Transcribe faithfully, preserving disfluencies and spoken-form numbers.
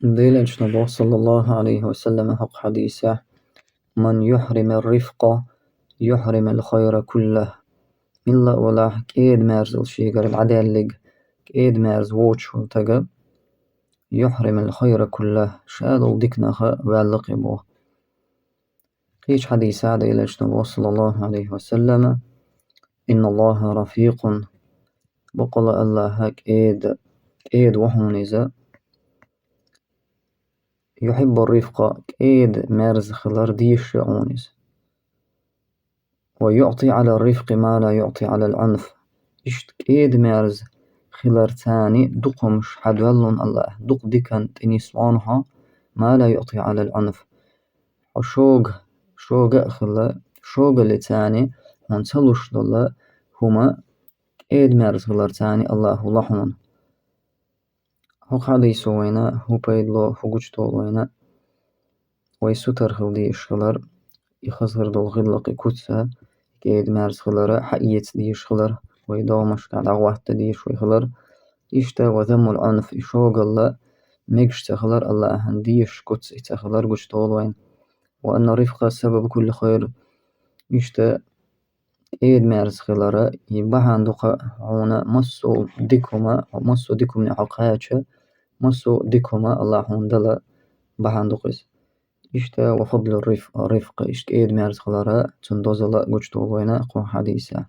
Делан Элчано боху, саллаллаху алейхи ва саллам, хӀокху хьадисехь: «Ман юхьримир рифкъа, юхьримил хайра куллах». Милла а валахь, кӀеда мерзал шегара дӀадаьллиг, кӀеда мерза воцуш волу тага, юхьримил хайра куллах, ша долу диканах ваьлла кхин боху. Кхечу хьадисехь Делан Элчано боху, саллаллаху алейхи ва саллам: «Инналлаха рафикъун». Бакъала Аллаха кӀеда, кӀеда ву хьуна иза. «Юхьиббур рифкъа», кӀеда мерза хилар дезаш ю хьуна иза. «Ва юъти Ӏалар рифкъи ма ла юъти Ӏалал Ӏунф». Иштта кӀеда мерза хиларца дукха хӀумнаш хьадоьллу Аллаха, дукха диканна тӀе нисло хьо, «ма ла юъти Ӏалал Ӏунф». Хьо шога, шога а хилла, шогаллица хьуна ца луш долу хӀума кӀеда мерза хиларца Аллаха ло хьуна. ХӀокху хьадисо вайна хӀун пайда ло, хӀун гучудолу вайна? Вай сутара хила дезаш хилар, и хаза хир долу гӀиллакх, и куц а, кӀеда мерза хилар а хьаэца дезаш хилар, вай догӀмашкахь дӀахӀотта дезаш вай хилар. Иштта «ва заммул Ӏунф», и шогалла мегаш ца хилар, Аллахьан дезаш куц и ца хилар гучудолу вайна. «Ва аннар рифкъа сабабу кулли хайр». Иштта кӀеда мерза хилар а, и бахьана ду-кх хьуна массо а дика хӀума, массо а дика хӀумане хьо кхача, массо а дика хӀума Аллаха хьуна дала бахьана ду-кх иза. Иштта «ва фадлур риф-, рифкъ», иштта кӀеда мерза хилар а, цуьнан дозалла а гучудолу вайна кху хьадисехь.